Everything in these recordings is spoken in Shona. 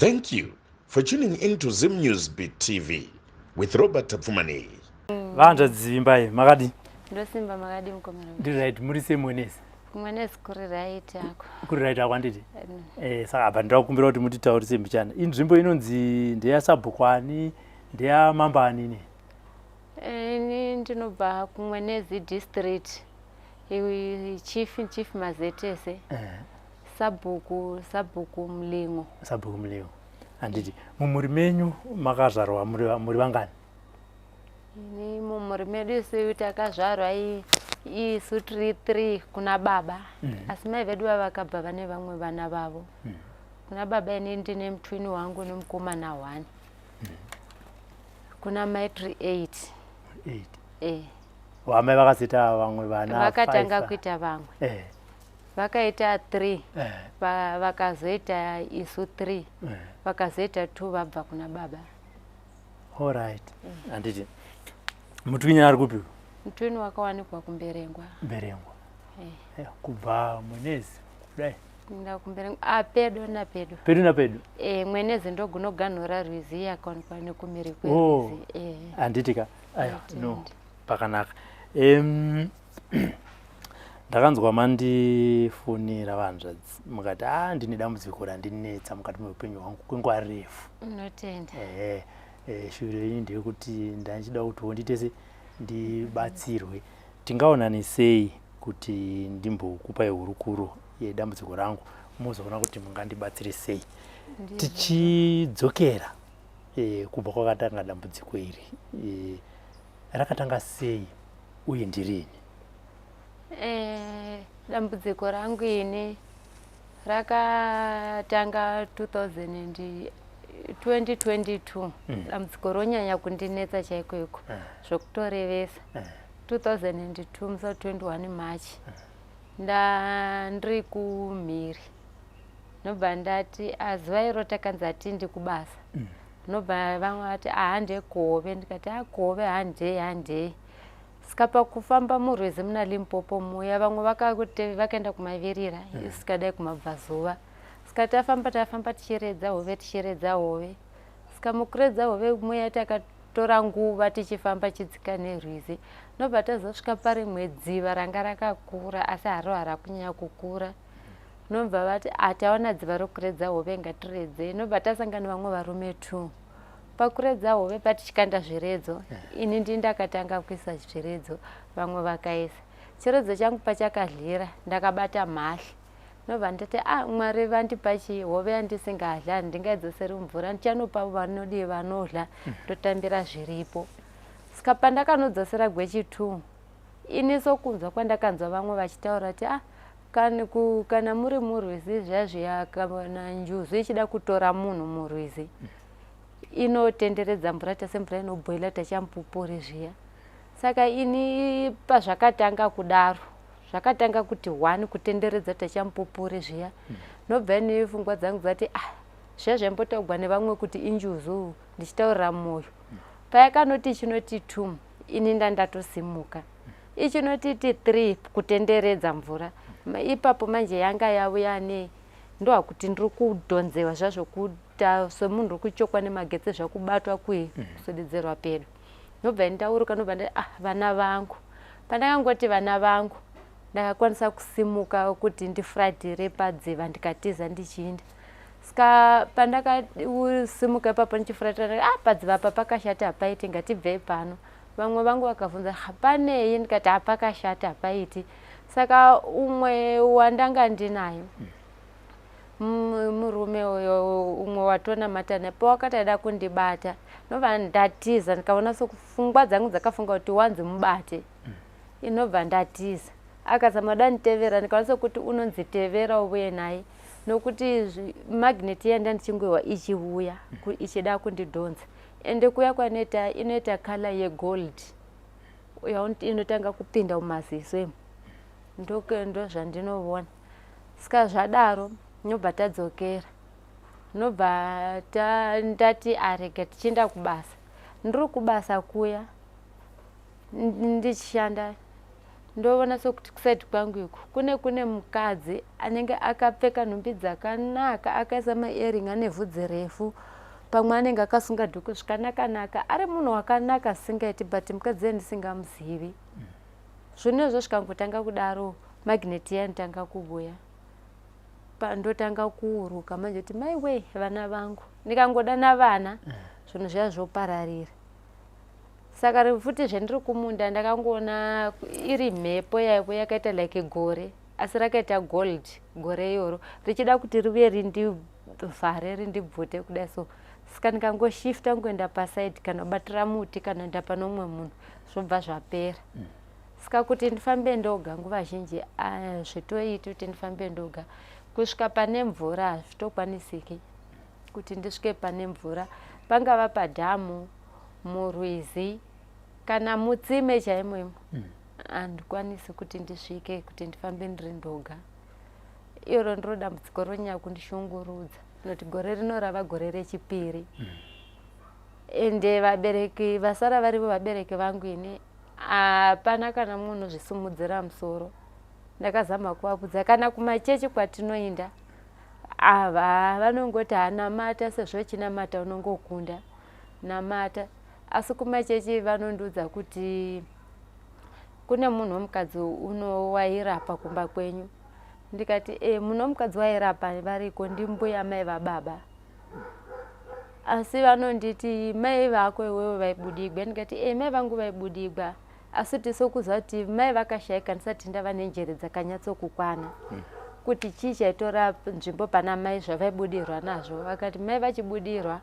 Thank you for tuning in to Zim News Beat TV with Robert Tapfumaneyi. Vahanzvadzi Vimbai, makadi? Ndosimba, makadi mukomana? Ndiri right, muri sei Mwenezi? Mwenezi kuri right ako. Kuri right ako handiti? Saka apa ndinoda kukumbira kuti mutitaurise mbichana. Inzvimbo inonzi ndeyasabhuku ani, ndeyamambo ani ne? Ini ndinobva kuMwenezi district. Chief Mazetese. Sabhuku Mulingo. Sabhuku Mulingo. Handiti mumhuri menyu makazvarwa muri vangani? Ini mumhuri medu isu takazvarwa isu tiri 3 kuna baba. Asi mai vedu vakabva vane vamwe vana vavo. Kuna baba ini ndine mutwini wangu nemukomana 1. Kuna mai tiri 8. 8. Vamai vakazoita vamwe vana Vakatanga kuita vamwe. Vakaita 3. Vakazoita isu 3. Vakazoita 2 vabva kuna baba. All right. Handiti mutwini ari kupi? Mutwini wakawanikwa kuMberengwa. Mberengwa. Kubva Mwenezi kudai? Nda kuMberengwa. Pedo napedo. Pedo napedo? Mwenezi ndogunoganhura rwizi yakawanikwa nekumhiri kwerwizi. Handiti ka? Aiwa, no, pakanaka. Ndakanzwa mandifonera vanzvadzi mukati ndine dambudziko randinetsa mukati meupenyu hwangu kwenguva refu. Unotenda. Shuviro yenyu ndeyekuti ndandichida kuti nditese ndibatsirwe. Tingaonani sei kuti ndimbokupai hurukuro yedambudziko rangu muzoona kuti mungandibatsire sei? Tichidzokera kubva kwakatanga dambudziko iri, rakatanga sei uye ndirini? Dambudziko rangu ini rakatanga 2022. Dambudziko ronyanya kundinetsa chaiko iko zvokutorevesa. 2002 musi wa 21 March ndandiri kumhiri, nobva ndati azuva iro takanzi hatindi kubasa. Nobva vamwe vati ahande kuhove, ndikati akuhove handei handei. Saka pakufamba murwizi muna Limpopo muya vamwe vakaenda kumavirira, isikadai kumabvazuva. Saka tafamba tichiredza hove tichiredza hove. Saka mukuredza hove muya takatora nguva tichifamba chidzika nerwizi. Nobva tazosvika parimwe dziva ranga rakakura asi haro harakunyanya kukura. Nobva vati taona dziva rokuredza hove ngatiredzei. Nobva tasangana vamwe varume 2. Pakuredza hove patichikanda zviredzo, ini ndini ndakatanga kuisa zviredzo, vamwe vakaisa. Chiredzo changu pachakadyira ndakabata mhahla. Nobva ndati Mwari vandipa chii, hove yandisingadyi handingaidzoseri mvura, ndichanopa vanodii vanodya, ndotambira zviripo. Saka pandakanodzosera gwechi 2, ini sokunzwa kwandakanzwa vamwe vachitaura kuti kana muri murwizi zviya zviya kana njuzu ichida kutora munhu murwizi inotenderedza mvura tase mvura inobhoila tachamupupuri zviya. Saka ini pazvakatanga kudaro zvakatanga kuti 1 kutenderedza tachamupupuri zviya. Nobva ini pfungwa dzangu dzati zviya zvaimbotogwa nevamwe kuti injuzu ndichitaurira moyo. Payakanoti chinoti 2 ini ndandatosimuka. Ichinoti 3 kutenderedza mvura. Ipapo manje yanga yauya ne ndohakuti ndiri kudhonzewa zvazvo kuita semunhu uri kuchokwa nemagetsi zvakubatwa kui kuswededzerwa pedo. Nobva ndauruka nobva ndati vana vangu. Pandakangoti vana vangu ndakakwanisa kusimuka kuti ndifuratire padziva ndikatiza ndichiinda. Saka pandakasimuka ipapo ndichifuratira padziva apa pakashata hapaiti ngatibvei pano. Vamwe vangu vakabvunza panei ndikati hapakashata hapaiti. Saka umwe wandanga ndinaye murume uyo umwe watonamata naye pawakati aida kundibata nobva ndatiza ndikaona sokufungwa dzangu dzakafunga kuti wanzi mubate inobva ndatiza. Akazama kuda nditevera ndikaona sekuti unonzi tevera uvuye naye nokuti magnet iya ndandichingoiwa ichiuya ichida kundidhonza. Ende kuya kwanoita inoita kala yegold inotanga kupinda mumaziso imo. Ndozvandinoona. Saka zvadaro nobva tadzokera. Nobva ndati arega tichienda kubasa. Ndiri kubasa kuya ndichishanda. Ndoona sokuti kusaidi kwangu iku kune kune mukadzi anenge akapfeka nhumbi dzakanaka, akaisa maearing, ane vhudzi refu, pamwe anenge akasunga dhuku zvikanaka-naka, ari munhu wakanaka singaiti, but mukadzi iye ndisingamuzivi. Zvinhu izvo zvikangotanga kudaro, magnet iya inotanga kuvuya, ndotanga kuuruka manje kuti mai wee, vana vangu. Ndikangoda navana, zvinhu zviya zvopararira. Saka futi zvendiri kumunda, ndakangoona iri mhepo yaivo yakaita like gore, asi rakaita gold gore iroro, richida kuti rivuye rindivhare, rindibvute kudai so. Saka ndikangoshifta ngoenda pasaidi, kana kubatira muti, kana enda pane umwe munhu, zvobva zvapera. Saka kuti ndifambe ndoga, nguva zhinji zvitoiti kuti ndifambe ndoga. Kusvika pane mvura hazvitokwanisiki kuti ndisvike pane mvura, pangava padhamu, murwizi, kana mutsime chaimo imo. Handikwanisi kuti ndisvike, kuti ndifambe ndiri ndoga. Iro ndiro dambudziko ronyanya kundishungurudza, nokuti gore rino rava gore rechipiri. Ende vabereki vasara varivo vabereki vangu ini, hapana kana mumwe unozvisimudzira musoro. Ndakazama kuvabudza kana kumachechi kwatinoinda, ava vanongoti hanamata, sezvo chinamata unongokunda, namata. Asi kumachechi vanondiudza kuti kune munhu wemukadzi unowairapa kumba kwenyu. Ndikati e, munhu wemukadzi wairapa variko, ndimbuya mai vababa, asi vanonditi mai vako iwewe vaibudigwa. Ndikati e, mai vangu vaibudigwa, asi tisokuziva kuti mai vakashayika ndisati ndava nenjere dzakanyatsokukwana kuti chii chaitora nzvimbo pana mai zvavaibudirwa nazvo. Vakati mai vachibudirwa,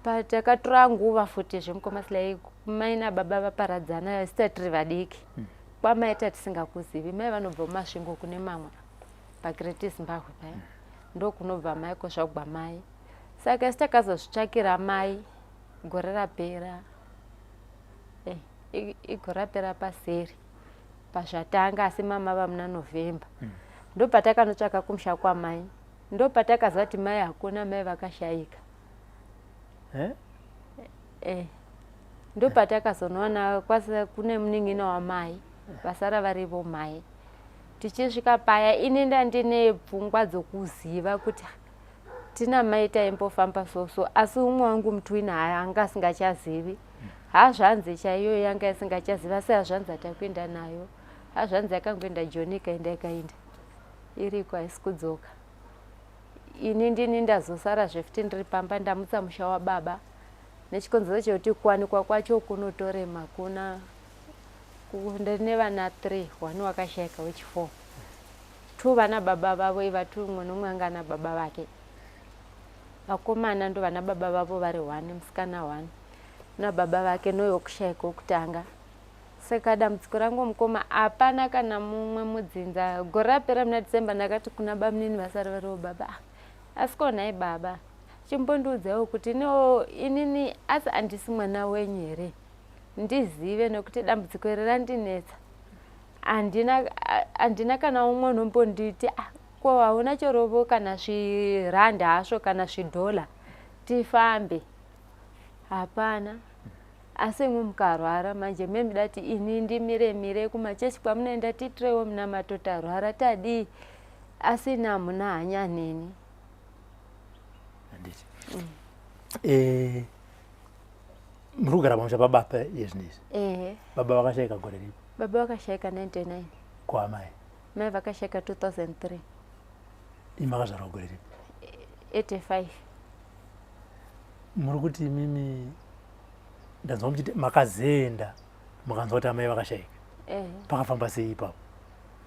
patakatora nguva futi zvemukoma Silai, mai nababa vaparadzana isita tiri vadiki. Kwamaita tisingakuzivi, mai vanobva muMasvingo kune mamwe paGreat Zimbabwe paya. Ndokunobva mai kozvagwa mai. Saka isi takazozvitsvakira mai gore rapera, igore rapera paseri pazvatanga, asi mama vamuna November. Ndopatakanotsvaka kumusha kwamai, ndopatakaziva kuti mai hakuna, mai vakashayika. Eh? Eh. Ndopatakazonoona kune munin'ina wamai vasara varivo mai. Tichisvika paya, ini ndandine pfungwa dzokuziva kuti tina mai taimbofamba soso, asi umwe wangu mutwini anga asingachazivi. Hazvanzi chaiyo yanga isingachazivi, asi hazvanzi atakuenda nayo, hazvanzi yakangoenda Joni, ikaenda, ikaenda, iriko, haisi kudzoka. Ini ndini ndazosara zvefuti ndiri pamba, ndamutsa musha wababa, nechikonzero chekuti kuwanikwa kwacho kunotorema. Kuna ndine vana 3, one wakashayika, wechi4, two vana baba vavo iva two, umwe nomwe anga ana baba vake. Vakomana ndo vana baba vavo vari one, musikana one nababa vake noyokushayika wokutanga. Saka dambudziko rangu mukoma, hapana kana mumwe mudzinza. Gore rapera muna December, ndakati kuna bamunini vasari variwo baba, "Ah, asi konhai baba, chimbondiudzaiwo kuti no inini asi handisi mwana wenyu here, ndizive, nekuti dambudziko iri randinetsa. Handina kana umwe unombonditi, ah, ko hauna chorovo kana zvirandi hazvo kana zvidhola tifambe, hapana. Asi imwe mukarwara manje memuda kuti ini ndimire mire kumachechi kwamunoenda, tiitirewo munamato, tarwara tadii, asi ini hamuna hanya neni." Handiti muri kugara pamusha pababa yezvinezvi? Ehe. Baba vakashayika gore ripi? Baba vakashayika 99. Kwamai? Mai vakashayika 2003. Imi makazvarwa gore ripi? 85. Muri kuti imimi, ndanzwa muchiti makazeenda mukanzwa kuti amai vakashayika. Ehe. Pakafamba sei ipapo?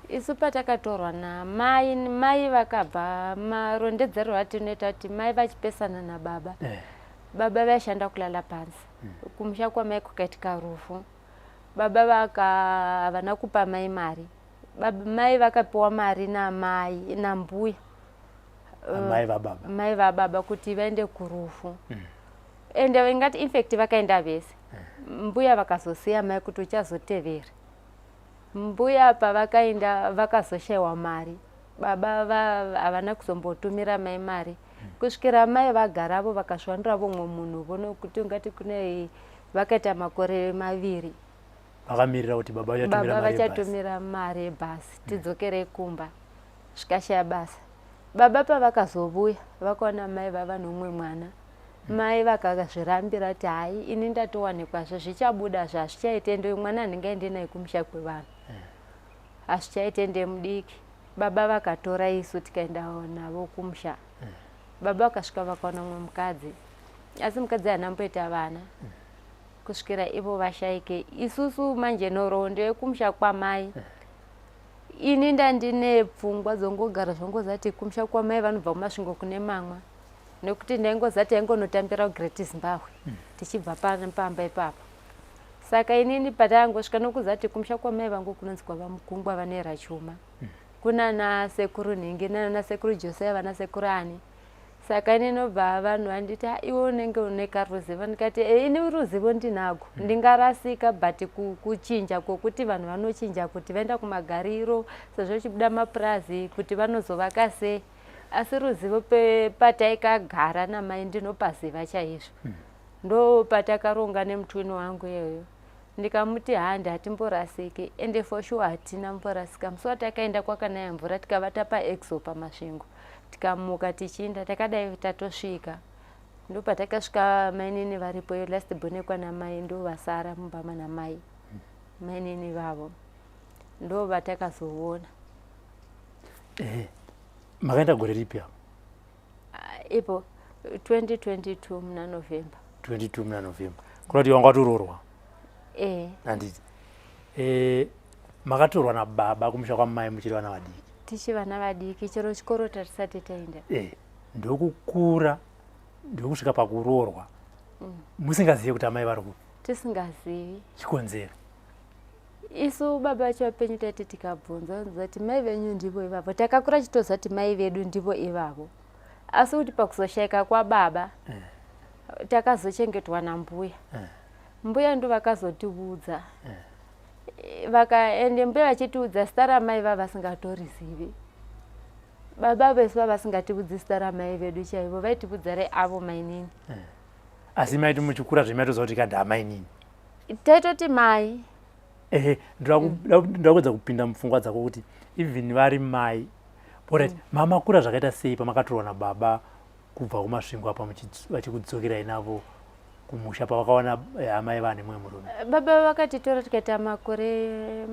Isu patakatorwa namai, mai vakabva, marondedzero atinoita kuti mai vachipesana nababa, baba vaishanda kulala pansi. Kumusha kwamai kukaitika rufu, baba vaka havana kupa mai mari. Baba, mai vakapiwa mari namai, nambuya. Amai vababa? Mai vababa, kuti vaende kurufu. Ende ingati infact vakaenda vese. Mbuya vakazosiya mai kuti uchazotevera. Mbuya pavakaenda vakazoshayiwa mari, baba havana kuzombotumira mai mari kusvikira mai vagaravo, vakazviwaniravo umwe munhu vonokuti ungati kune vakaita makore 2. Vakamirira kuti baba vachatumira baba mari yebhasi. Vachatumira mari yebhasi tidzokerei kumba, zvikashaya basa. Baba pavakazovuya vakaona mai vava nomumwe mwana. Mai vakazvirambira kuti hai, ini ndatowanikwazve, zvichabuda zvazvichaite, ende uyu mwana handingaende naye kumusha kwevanhu, hazvichaite, ndemudiki. Baba vakatora isu tikaenda navo kumusha. Baba vakasvika vakaona mumwe mukadzi, asi mukadzi haana mboita vana kusvikira ivo vashaike. Isusu manje nhoroondo yekumusha kwamai, ini ndandine pfungwa dzongogara zvongozati kumusha kwamai vanobva kuMasvingo kune mamwa, nekuti ndaingozati aingonotambira kuGreat Zimbabwe tichibva pamba ipapo. Saka inini patangosvika nokuzati kumusha kwamai vangu kunonzi kwava Mukungwa, vanera chuma kunana sekuru nhingi, nana sekuru Josiah, vana sekuru ani. Saka ini nobva vanhu vanditi, "Ah, iwe unenge une karuzivo." Ndikati, "E, ini ruzivo ndinago, ndingarasika, but kuchinja kwokuti vanhu vanochinja kuti vaenda kumagariro sezvo chibuda mapurazi kuti vanozovaka sei, asi ruzivo pataikagara namai ndinopaziva chaizvo." Ndo patakaronga nemutwini wangu iyoyo, ndikamuti handi hatimborasiki, ende for sure hatina mborasika. Musi watakaenda kwakanaya mvura, tikavata paExo paMasvingo, tikamuka tichiinda takadai tatosvika. Ndo patakasvika mainini varipo, last born kwana mai, ndo vasara mumba mana mai, mainini vavo ndo vatakazoona. Makaenda gore ripi apo? Ah, ipo 2022 muna November. 22 muna November, kuda kuti wanga watororwa? E. Handiti makatorwa nababa kumusha kwamai muchiri vana vadiki? Tichi vana vadiki, chero chikoro tatisati taenda. Ndokukura, ndokusvika pakuroorwa musingazivi kuti amai vari kupi? Tisingazivi. Chikonzero? Isu baba vacho vapenyu taiti tikabvunza vanonzi kuti mai venyu ndivo ivavo. Takakura chitoziva kuti mai vedu ndivo ivavo, asi kuti pakuzoshayika kwababa takazochengetwa nambuya. Mbuya ndo vakazotiudza. Vaka ende mbuya vachitiudza zita ramai vava vasingatorizivi. Baba vesu vava vasingatiudzi zita ramai vedu chaivo, vaitiudza reavo mainini. Asi maiti muchikura zvemaitoziva kuti kandi amainini? Taitoti mai. Ehe, ndoda kuedza kupinda mupfungwa dzako kuti even vari mai, alright, mamakura zvakaita sei pamakatorwa nababa kubva kuMasvingo apa vachikudzokerai navo kumusha pavakawana amai vane mumwe murume? Baba vakatitora tikaita makore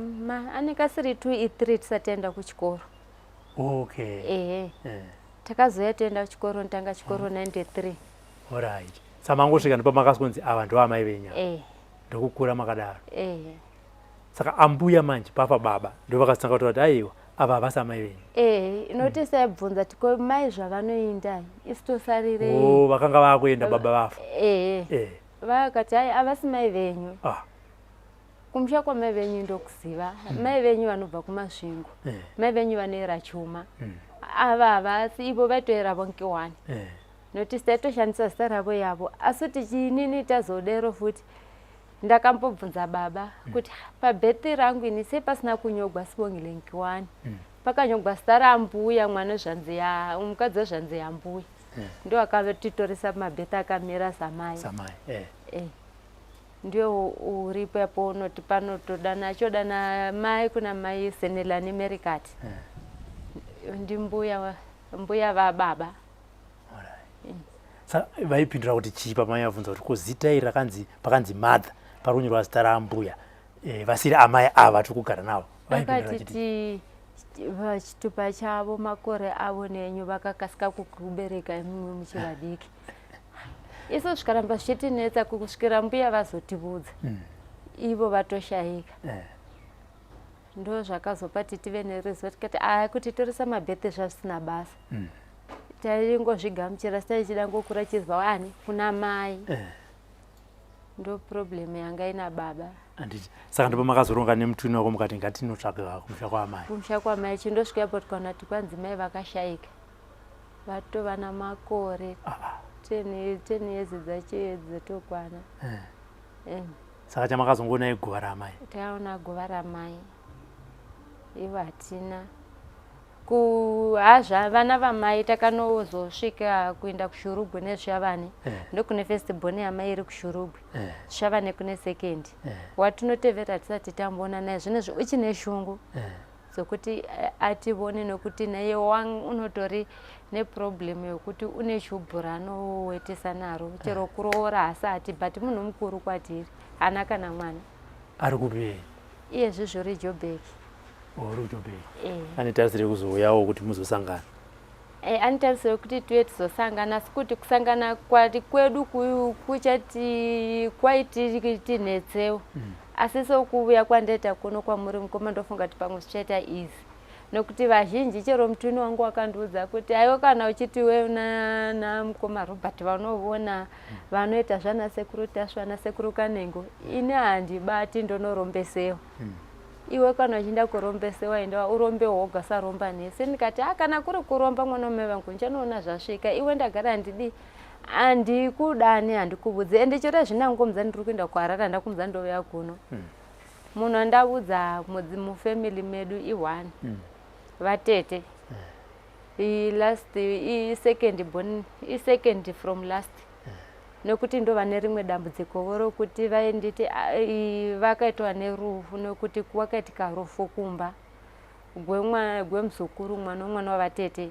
anenge asiri 2 e3 tisati taenda kuchikoro. Ehe. Takazoya toenda kuchikoro, nditanga chikoro 93. Alright, samangosvika ndopamakazonzi ava ndo amai venyu? Eh. Ndokukura makadaro? Ehe. Saka ambuya manje pafa baba ndo vakatanga kutaura kuti aiwa, ava havasi amai venyu? Ehe, inoti saibvunza tiko mai zvavanoinda, isu tosarirei? O, vakanga vakuenda baba vafa? Ehe. Vakati hai, havasi mai venyu. Kumusha kwamai venyu ndokuziva, mai venyu vanobva kuMasvingo. Mai venyu vanoera chuma, ava havasi ivo, vaitoera vonkiwani. Nokuti taitoshandisa zita ravo yavo, asi kuti chiinini tazodero futi ndakambobvunza baba kuti pabirth rangu ini sei pasina kunyogwa Sibongile Nkiwani, pakanyogwa zita rambuya, mwana zvanzi ya mukadzi wezvanzi yambuya. Ndo akatitoresa mabirth akamira samai. Samai. Ndiyo uripo yapo unoti panotodana achodana mai kuna mai Senelani Merikati. Ndimbuya mbuya vababa. Alright. Saka vaipindura kuti chii pamai vabvunza kuti ko zita iri rakanzi pakanzi mother pari kunyorwa zita raambuya vasiri amai ava tiri kugara navo, vaipindura vachiti? Vakatiti chitupa chavo, makore avo nenyu vakakasika kukubereka imwe muchi vadiki. Isu zvikaramba zvichitinetsa kusvikira mbuya vazotivudza ivo vatoshayika. Ndo zvakazopa ti tive neruzivo, tikati aya kuti toresa mabirth zvazvisina basa. Taingozvigamuchira sitaichida ngokura chizwa ani kuna mai. Ndo problem yanga ina baba. Handiti saka ndipo makazoronga nemutwini wako mukati ngatinotsvaga kumusha kwaamai? Kumusha kwamai chindosvika ipo tikaona kuti kwanzi mai vakashayika vatova namakore 10 years dzacho dzatokwana. Saka chamakazongoona iguva raamai? Taona guva ramai ivo, hatina. Kuhazva vana vamai takanozosvika kuenda kuShurugwi neZvishavane eh. Ndokune first born yamai iri kuShurugwi eh. Zvishavane kune second eh. Watinotevera tisati tamboona naye zvinezvi uchine shungu dzokuti ativone nokuti naye unotori neproblem yokuti une chubhu raanowetesa naro chero kuroora hasati but munhu mukuru kwatiri haana kana mwana. Ari kupi iye zvizvi? Uri Jobeki. Uri kuJobeki eh. Ane tarisiro yekuzouyawo kuti muzosangana? Eh, ane tarisiro yekuti tuye tizosangana, asi kuti kusangana kwati kwedu kuchati kwaititinetsewo. Asi sokuuya kwandaita kuno kwamuri mukoma, ndofunga kuti pamwe zvichaita easy nokuti vazhinji chero mutwini wangu wakandiudza kuti aiwa, kana uchiti we namukoma Robert vanovona vanoita zvana sekuru Tasva nasekuru Kanengo, ini handibati, ndonorombesewa. Iwe kana uchienda kurombesewa, enda urombe woga, saromba nese. Ndikati a kana kuri kuromba, mwana wamai vangu, ndichanoona zvasvika. Iwe ndagara handidi, handikudani, handikuvudzi. Ende chero zvinangomudza ndiri kuenda kuHarare, handakumudza ndouya kuno. Munhu andaudza mufamily medu i-one. Vatete i-last, i-second born, i-second from last, nekuti ndo vane rimwe dambudziko vo rokuti vainditi vakaitwa nerufu, nekuti kwakaitika rufu kumba gwemuzukuru, mwana womwana wavatete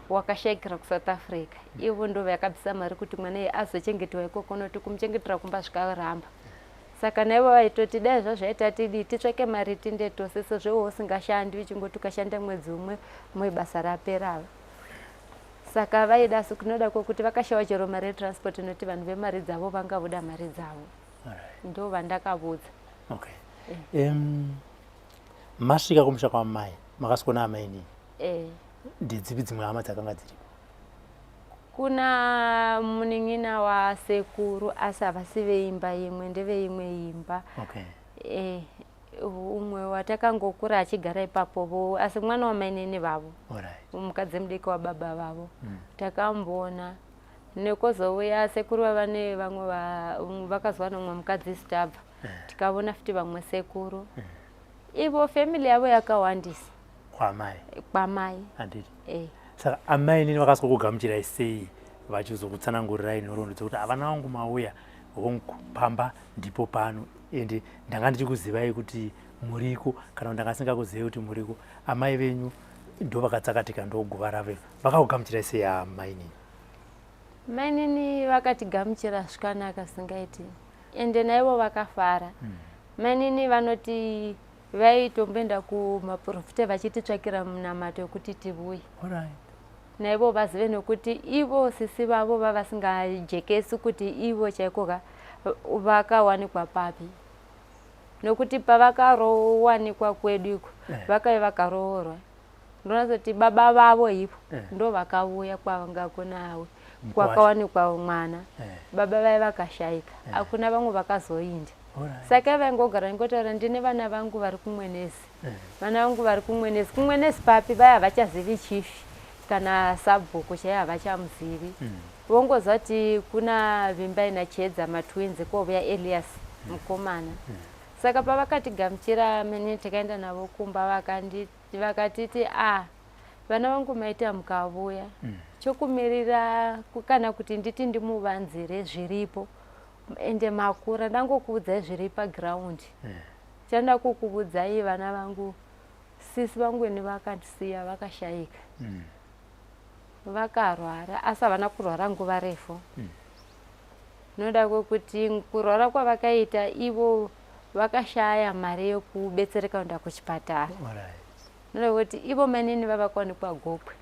wakashayikira kuSouth Africa. Ivo ndo vakabvisa mari kuti mwana iye azochengetwa ikoko, nokuti kumuchengetera kumba zvikaramba. Saka naivo vaitoti dai zvazvaita tidii, titsvake mari tinde tose, sezvo iwe usingashandi, uchingoti ukashanda mwedzi umwe mwe basa rapera. Saka vaida, asi kunoda kwokuti vakashawa chero mari yetransport, nokuti vanhu vemari dzavo vangabuda mari dzavo. Ndo vandakavudza. Okay. Masvika kumusha kwamai, makasvikoona amai nini? Eh. Ndedzipi dzimwe hama dzakanga dziripo? Kuna munin'ina wasekuru, asi havasi veimba imwe, ndeveimwe imba. Okay. Eh, umwe watakangokura achigara ipapo vo, asi mwana wamainini vavo, mukadzi mudiki wababa vavo. Takamboona nekozouya sekuru vava nevamwe vakazwa nomwe mukadzi sitabva, tikavona futi vamwe sekuru. Ivo family yavo yakawandisa. Kwamai? Kwamai. Handiti? Eh. Saka amai nini vakasvika kugamuchirai sei, vachizokutsanangurirai nhoroondo dzekuti havana vangu mauya hongu pamba ndipo pano, ende ndanga ndichikuzivai kuti muriko, kana kuti ndanga singakuzivai kuti muriko, amai venyu ndo vakatsakatika, ndo guva ravo, vakakugamuchirai sei amai nini? Mainini vakatigamuchira zvakanaka zvisingaiti, ende naivo vakafara. Mainini vanoti vaitomboenda kumaprofita vachititsvakira munamato wekuti tivuye naivo vazive, nokuti ivo sisi vavo vavasingajekesi kuti ivo chaiko ka vakawanikwa papi, nokuti pavakarowanikwa kwedu iko vakaive vakaroorwa. Ndonazoti baba vavo ivo ndo vakauya kwanga kunawe kwakawanikwa mwana. Baba vai vakashayika, hakuna vamwe vakazoinda. Saka vaingogara ingotaura, ndine vana vangu vari kuMwenezi, vana vangu vari kuMwenezi. KuMwenezi papi? Vaya havachazivi chifi kana sabhuku chaiye havachamuzivi. Vongoziva kuti kuna Vimbai naChiedza matwins, kovuya Elias mukomana. Saka pavakatigamuchira mene tikaenda navo kumba, vakatiti, a vana vangu, maita mukavuya. Chokumirira kana kuti nditi ndimuvanzire zviripo, ende makura, ndangokuudzai zviri paground. Chanda kukuudzai vana vangu, sisi vangu ini vakandisiya, vakashayika. Vakarwara, asi havana kurwara nguva refu, noda kwekuti kurwara kwavakaita ivo vakashaya mari yekubetsereka kuenda kuchipatara, noda kwekuti ivo mainini vavakawanikwa Gokwe.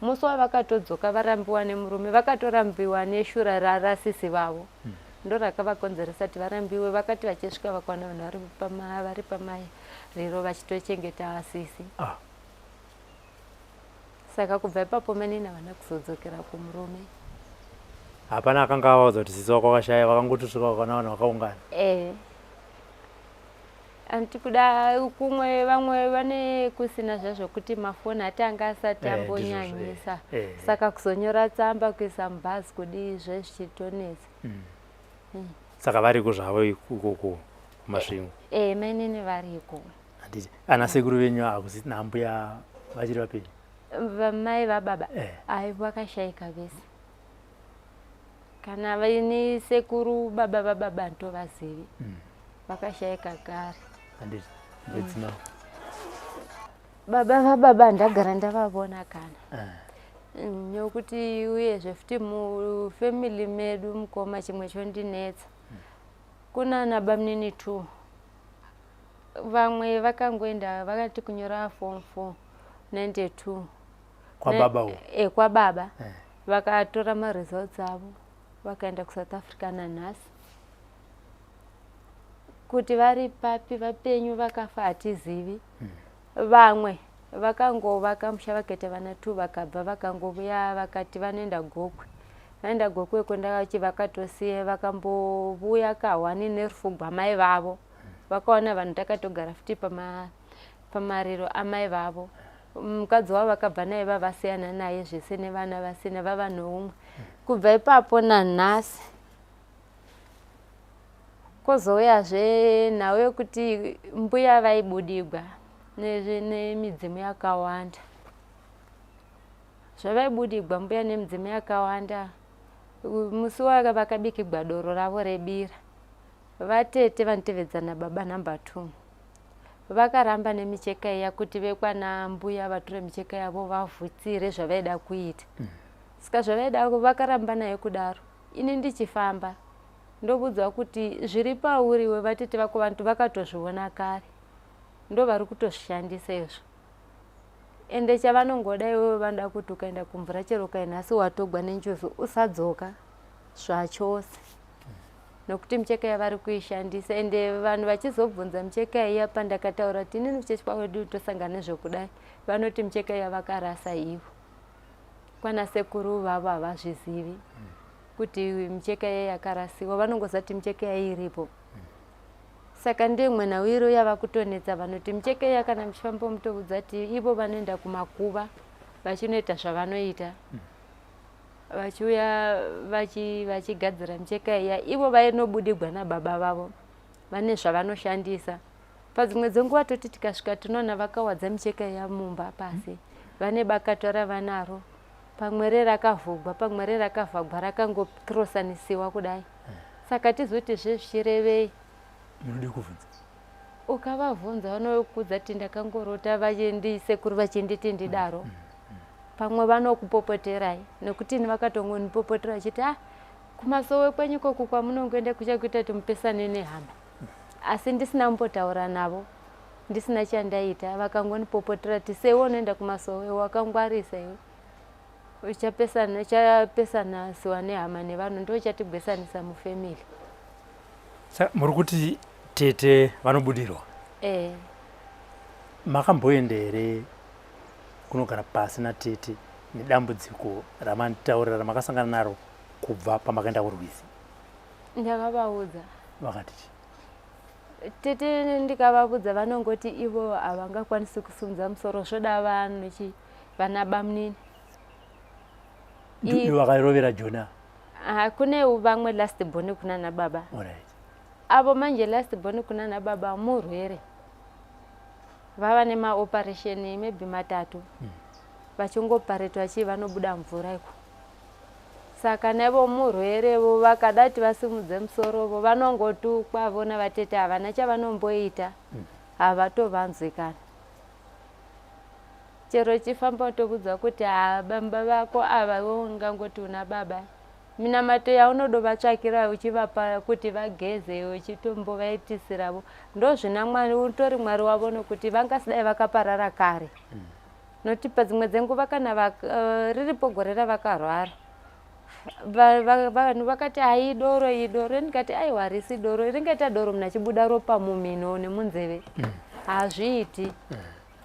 Musi wavakatodzoka varambiwa nemurume, vakatorambiwa neshura rasisi vavo, ndo rakavakonzeresa kuti varambiwe. Vakati vachisvika vakawana vanhu vari pamariro vachitochengeta sisi. Saka kubva ipapo mainini havana kuzodzokera kumurume. Hapana akanga avaudza kuti sisi wako wakashaya, vakangotosvika vakaona vanhu vakaungana? Eh, anti kuda kumwe vamwe vane kusina zvazvokuti mafoni atanga asati ambonyanyisa. Saka kuzonyora tsamba, kuisa mubhazi, kudii zvezvichitonetsa. Saka variko zvavo ikoko kuMasvingo? Eh, mainini variko. Handiti ana sekuru venyu hakusina, mbuya vachiri vapenyu? Vamai vababa Eh. Ai, vakashaika vese. Kana vaini sekuru baba vababa ntovazivi. Vakashaika kare. Handiti ndedzima. Baba vababa ndagara ndavavona kana. Eh. Nyokuti uyezve futi mufamily medu mukoma chimwe chondinetsa. Kuna ana bamunini 2. Vamwe vakangoenda vakati kunyora form 4 92. Kwababa uko? E, kwababa. Vakatora maresults avo vakaenda kuSouth Africa nanhasi. Kuti vari papi, vapenyu, vakafa, hatizivi. Vamwe vakangovaka musha vakaita vana 2 vakabva vakangovuya vakati vanoenda Gokwe. Vaenda Gokwe kwenda vakatosiya vakambovuya kahwani nerufu gwamai vavo. Vakaona vanhu takatogara futi pamariro amai vavo. Mukadzi wavo vakabva naye vavasiyana naye zvese nevana vasina vava noumwe. Kubva ipapo nanhasi kwozouyazve nhau yekuti mbuya vaibudigwa nemidzimu yakawanda. Zvavaibudigwa mbuya nemidzimu yakawanda, musi vakabikigwa doro ravo rebira, vatete vanotevedzana baba namba 2 vakaramba nemicheka iya kuti vekwana mbuya vatore micheka yavo vavhutsire zvavaida kuita. Saka zvavaida vakaramba nayo kudaro. Ini ndichifamba ndobudzwa kuti zviri pauri iwe vatete vako vantu vakatozviona kare, ndo vari kutozvishandisa izvo. Ende chavanongoda iwewe vanoda kuti ukaenda kumvura chero ukainhasi watogwa nenjuzu usadzoka zvachose, nokuti micheka yavari kuishandisa. Ende vanhu vachizobvunza micheka iya, pandakataura kuti inini kuchechi kwedu tosangana nezvekudai, vanoti micheka iya vakarasa ivo. Kwana sekuru vavo havazvizivi kuti micheka iya yakarasiwa, vanongoziva kuti micheka iya iripo. Saka ndimwe nhau iro yava kutonetsa vanoti micheka iya kana muchifamba mutoudza kuti ivo vanoenda kumakuva vachinoita zvavanoita, vachiuya vachigadzira micheka iya. Ivo vainobudigwa nababa vavo vane zvavanoshandisa. Padzimwe dzenguva toti tikasvika tinoona vakawadza micheka iya mumba pasi, vane bakatwa ravanaro, pamwe rerakavhugwa, pamwe rerakavhagwa rakangokrosanisiwa kudai. Saka tizoti zvezvichirevei? Munode kuvhunza? Ukavavhunza vanokudza kuti ndakangorota sekuru vachinditi ndidaro. Pamwe vanokupopoterai, nekuti ini vakatongondipopotera vachiti ah, kumasowe kwenyu ikoku kwamunongoenda kuchakuita kuti mupesane nehama. Asi ndisina kumbotaura navo, ndisina chandaita, vakangondipopotera kuti sei unoenda kumasowe, wakangwarisa iwe, uchapesanasiwa nehama nevanhu, ndo chatigwesanisa mufamily. Saka muri kuti tete vanobudirwa? Eh. Makamboenda here kunogara pasi natete nedambudziko ramanditaurira ramakasangana naro kubva pamakaenda kurwizi? Ndakavaudza. Vakati chii? Tete ndikavaudza vanongoti ivo havangakwanisi kusimudza musoro, zvoda vanhu chi vana bamunini. Ndivo vakarovera Jona? Kune vamwe last born kuna baba. Alright. Avo manje last born kuna baba murwere. Vava nemaoperation maybe 3. Vachingoparetwa chii vanobuda mvura iko. Saka nevo murwere vo vakada kuti vasimudze musoro vo vanongotukwa vona vatete havana chavanomboita. Havatovanzwi kana. Chero chifamba utobudzwa kuti baba vako ava iwe ungangoti una baba. Minamato yaunodovatsvakira uchivapa kuti vageze uchitombovaitisiravo ndozvina Mwari, utori Mwari wavo nokuti vangasidai vakaparara kare. Nokuti padzimwe dzenguva kana riripo gore ravakarwara vanhu vakati ai doro idoro, ndikati aiwa harisi doro, ringaita doro munhu achibuda ropa mumhino nemunzeve, hazviiti.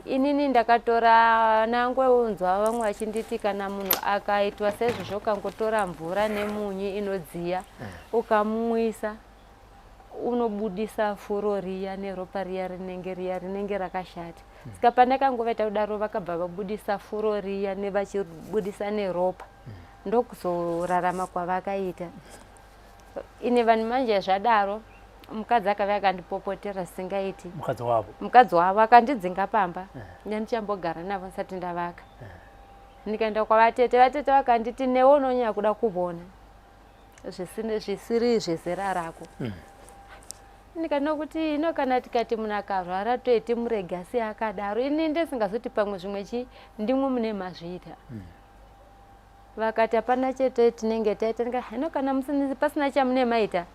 Inini ndakatora nangounzwa vamwe vachinditi kana munhu akaitwa sezvozvo ukangotora mvura nemunyu inodziya ukamumwisa unobudisa furo riya neropa riya rinenge riya rinenge rakashata. Saka pandakangovaita kudaro vakabva vabudisa furo riya nevachibudisa neropa, ndokuzorarama kwavakaita. Ine vanhu manje zvadaro mukadzi akave akandipopotera zvisingaiti. Mukadzi wavo? Mukadzi wavo akandidzinga pamba. Ndandichambogara navo ndisati ndavaka. Ndikaenda kwavatete, vatete vakanditi newe unonyanya kuda kuvona zvisiri zvezera rako. Ndikati nokuti ino kana tikati munhu akarwara toiti murege asi akadaro, ini ndisingazoti pamwe zvimwe chii ndimwe mune mazviita. Vakati hapana chete tinenge taita. Ndikati ino kana pasina chamune maita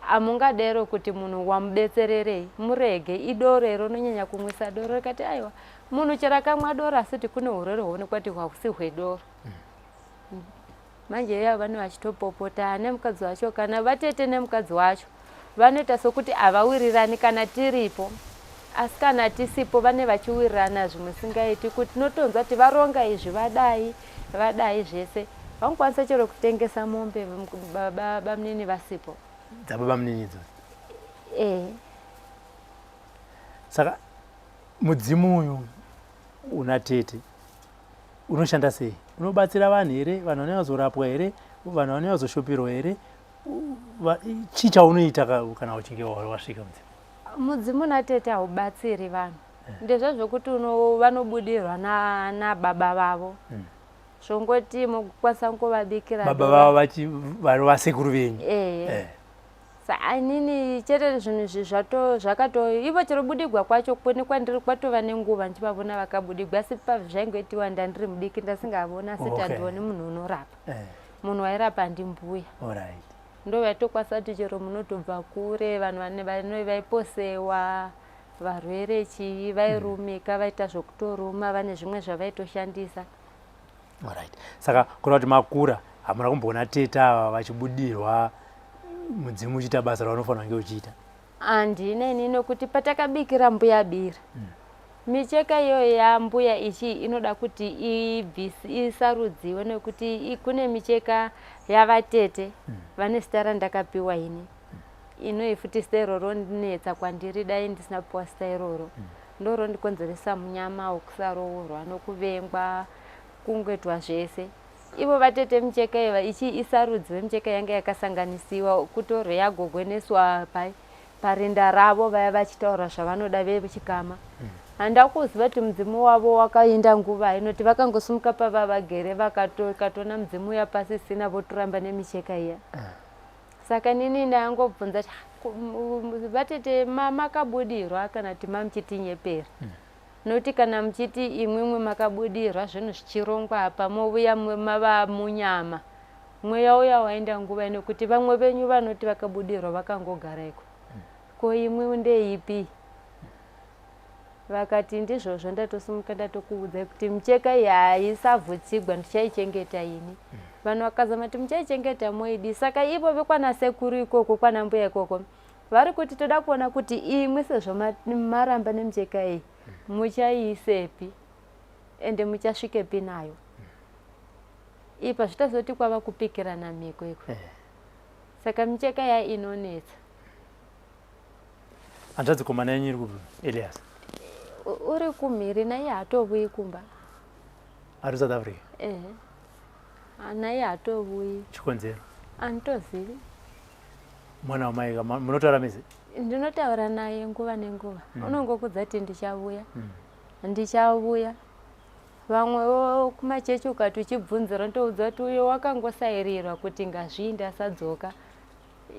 hamungadero kuti munhu wamubetsererei, murege idoro iro unonyanya kumwisa doro. Rikati aiwa, munhu chero akamwa doro asi kuti kune urwere huonekwa kuti hwahusi hwedoro. Manje iya vane vachitopopota nemukadzi wacho, kana vatete nemukadzi wacho vanoita sokuti havawirirani kana tiripo, asi kana tisipo vane vachiwirirana zvimwe singaiti, kuti tinotonzwa kuti varonga izvi, vadai vadai zvese. Vanokwanisa chero kutengesa mombe bamunini vasipo. Dzababa munini idzodzo? Eh. Saka mudzimu uyu una tete unoshanda sei? Unobatsira vanhu here? Vanhu vanenge vazorapwa here? Vanhu vanenge vazoshopirwa here? Chii chaunoita kana uchinge wasvika mudzimu? Mudzimu natete haubatsiri vanhu. Ndezvo zvokuti vanobudirwa nababa vavo. Zvongoti mukukwanisa kungovabikira baba vavo vari vasekuru venyu. Eh. Inini chete zvinhu izvi zvakato ivo chero budigwa kwacho kune kwandiri kwatova nenguva ndichivavona vakabudigwa, asi pazvaingoitiwa ndandiri mudiki ndasingavona, asi tandioni munhu unorapa. Munhu wairapa ndimbuya. Ndo vaitokwanisa kuti chero munotobva kure, vanhu vaiposewa varwere chii vairumika, vaita zvokutoruma, vane zvimwe zvavaitoshandisa. Alright. Saka kureva kuti makura hamuna kumboona tete ava vachibudirwa mudzimu uchiita basa ravanofanira kunge uchiita? Handina ini, nokuti patakabikira mbuya bira, micheka iyoyo yambuya ichi inoda kuti isarudziwe, nekuti kune micheka yavatete vane zita randakapiwa ini. Inoyi futi zita iroro rondinetsa kwandiri, dai ndisina kupiwa zita iroro. Ndorondikonzeresa munyama wekusaroorwa nokuvengwa, kungoitwa zvese. Ivo vatete micheka iva ichi isarudziwe, micheka yanga yakasanganisiwa kutorwe yagogoneswa parinda ravo vaya vachitaura zvavanoda vechikama. Handa kuziva kuti mudzimu wavo wakaenda nguva inoti vakangosimuka pava vagere vakatona mudzimu uya pasisina, votoramba nemicheka iya. Saka nini ndangobvunza kuti vatete makabudirwa kana kuti mamuchitinyepera? Nokuti kana muchiti imwimwi makabudirwa zvinhu zvichirongwa apa, movuya mava munyama, mweya uya waenda nguva ino, kuti vamwe venyu vanoti vakabudirwa vakangogara iko, ko imwi ndeipi? Vakati ndizvozvo, ndatosimuka ndatokuudzai kuti micheka iyi haisavhutsigwa, ndichaichengeta ini. Vanhu vakazama kuti muchaichengeta moidi. Saka ivo vekwana sekuru ikoko kwana mbuya ikoko vari kuti toda kuona kuti imwi sezvo maramba nemicheka iyi muchaiisepi ende muchasvikepi nayo. Ipa zvitazoti kwava kupikirana mhiko iko. Saka micheka ya inonetsa. Hanzvadzi komana yenyu iri kupi, Elias? Uri kumhiri, naiye hatovuyi kumba. Ari South Africa? Ehe, naiye hatovuyi. Chikonzero? Anditozivi. Mwana wamai munotaura mese? Ndinotaura naye nguva nenguva. Unongokudza kuti ndichavuya, ndichavuya. Vamwewo kumachechi ukati uchibvunzira unotoudza kuti uyo wakangosairirwa kuti ngazviinde asadzoka.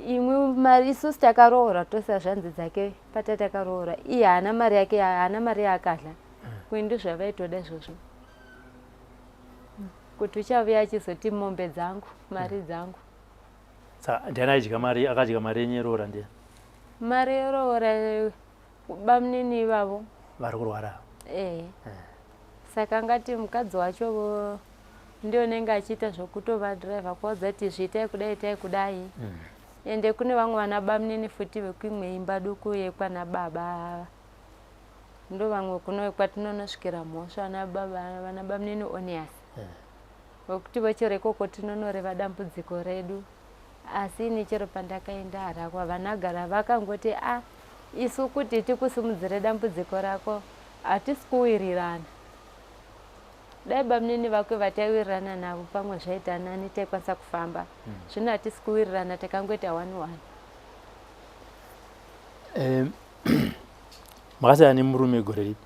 Imwe mari isusu takaroora tose zvanzi dzake patatakaroora, iye haana mari yake, haana mari yaakadla. Kuindi zvavaitoda izvozvo kuti uchavuya achizoti mombe dzangu, mari dzangu. Saka ndiani aidya mari, akadya mari yenyu yeroora ndiani? Mari yeroora bamunini ivavo vari kurwara. Eh. Saka ngati mukadzi wacho ndiye unenge achiita zvokutova driver kuvaudza kuti zviitai kudai, itai kudai. Ende kune vamwe vana bamunini futi vekuimwe imba duku yekwana baba, ndo vamwe kuno kwatinonosvikira mhosva vana baba, vana bamunini Onias, vekuti vochero ikoko tinonoreva dambudziko redu. Asi ini chero pandakaenda Harakwa vanagara vakangoti a isu kuti tikusimudzire dambudziko rako hatisi kuwirirana. Dai bamunini vako vataiwirirana navo pamwe zvaita nani, taikwanisa kufamba. Zvino hatisi kuwirirana, takangoita one one. Makasiyana nemurume gore ripi?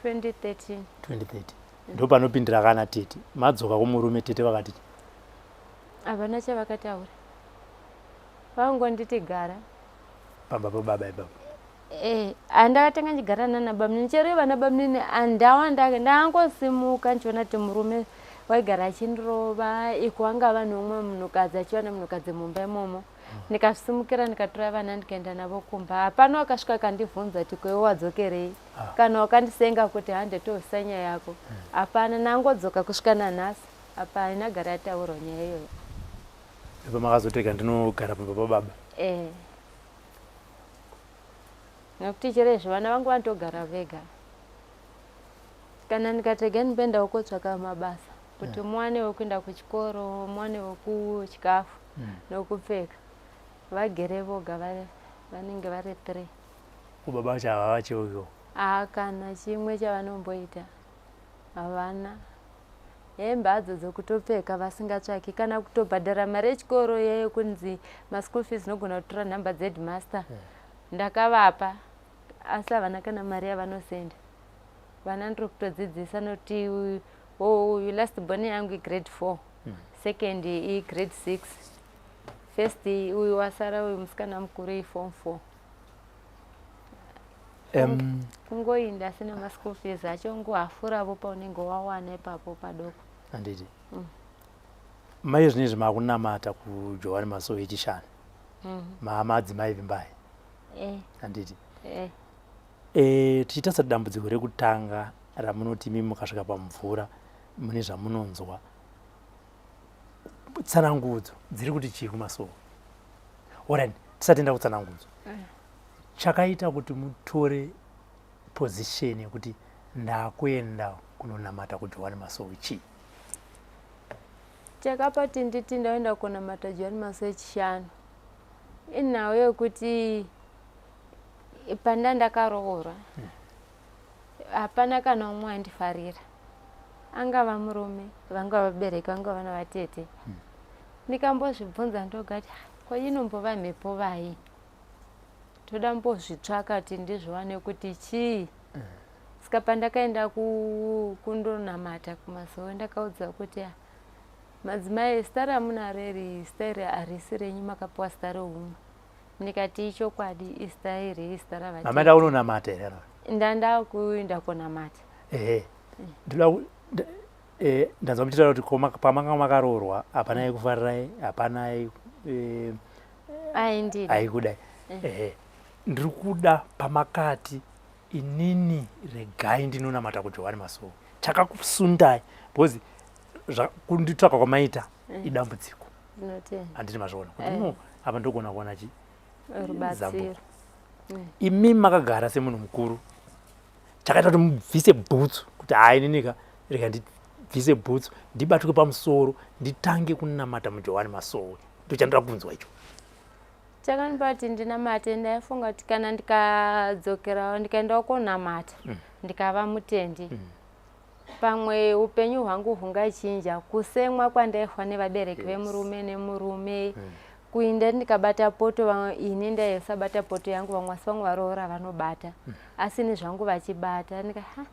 2013. 2013. Ndopanopindira kana tete madzoka kumurume, tete vakati Havana chavakataura, vangonditi gara pamba pababa ipapo. Eh, andakatanga nchigara nana bamunini, chero vana bamunini andawa ndangosimuka ndichiona kuti murume waigara achindirova, iko angava neumwe munhukadzi, achiva nemunhukadzi mumba imomo. Ndikasimukira, ndikatora vana, ndikaenda navo kumba. Hapana wakasvika akandibvunza kuti kwewe wadzokerei, kana wakandisenga kuti hande toisa nyaya yako, hapana. Nangodzoka kusvika nanhasi apa haina gara yataurwa nyaya iyoyo. Ipo makazotega ndinogara pamba pababa. Eh, nekuti chero izvi vana vangu vanotogara vega. Kana ndikatega ndimboendawo kotsvaka mabasa kuti muwanewo kuenda kuchikoro, muwanewo kuchikafu nokupfeka, vagere voga, vanenge vari three. Kubaba vacho havavacheukiwo? Haa, kana chimwe chavanomboita havana. Hembe hadzo dzokutopfeka vasingatsvaki, kana kutobhadhara mari yechikoro yekunzi maschool fees, nogona kutora nhamba dzeheadmaster ndakavapa, asi havana kana mari yavanosenda. Vana ndiri kutodzidzisa nokuti uyu last born yangu igrade 4, second igrade 6, first uyu wasara, uyu musikana mukuru, iform 4. Kungoinda asina maschool fees acho, ngohafuravo paunenge wawana ipapo padoko. Handiti mai zvinezvi makunamata kuJohani Masowe echishanu, madzimai Vimbai? Eh. Handiti? Eh. E, tichitarisa dambudziko rekutanga ramunoti imi mukasvika pamvura mune zvamunonzwa, tsanangudzo dziri kuti chii kumasowe? Alright, tisati kutsanangudzo, chakaita kuti mutore position yekuti ndakuenda kunonamata kuJohani Masowe chii? Chakapa kuti nditi ndaenda kunamata Johani Masowe echishanu inhau yekuti panda ndakaroorwa hapana kana umwe andifarira, angava murume, vangava vabereki, vangava vana vatete. Ndikambozvibvunza ndogati, "Ah, ko inombova mhepo vai?" Toda mbozvitsvaka kuti ndizviwane kuti chii. Saka pandakaenda kundonamata kumasowe, ndakaudzwa kuti, "Ah, madzimai, zita ramunaro iri, zita iri harisi renyu, makapiwa zita reumwe." Ndikati, "Ichokwadi, izita iri izita ravatete." Mamaenda kunonamata here kana? Ndanda kuenda kunamata. Ehe, ndoda ndanzwa muchitaura kuti pamanga makaroorwa hapana aikufarirai, hapana Aindida. aikudai. Ehe, ndiri kuda pamakati inini regai ndinonamata kuJohani Masowe, chakakusundai, because kunditsvaka kwamaita idambudziko. Ndinotenda. Handiti mazviona kuti no, apa ndogona kuona chi rubatsiro. Zambuko. Imi makagara semunhu mukuru, chakaita kuti mubvise bhutsu kuti hai, ininika rega ndibvise bhutsu, ndibatwe pamusoro, nditange kunamata muJohani Masowe, ndochandira kunzwa icho. Chakandipa kuti ndinamate, ndaifunga kuti kana ndikadzokerawo ndikaendawo konamata, ndikava mutendi, pamwe upenyu hwangu hungachinja. Kusemwa kwandaihwa nevabereki vemurume nemurume, kuinda ndikabata poto, vamwe, ini ndaisabata poto yangu, vamwe, asi vamwe varoora vanobata, asi ini zvangu vachibata ndika ha,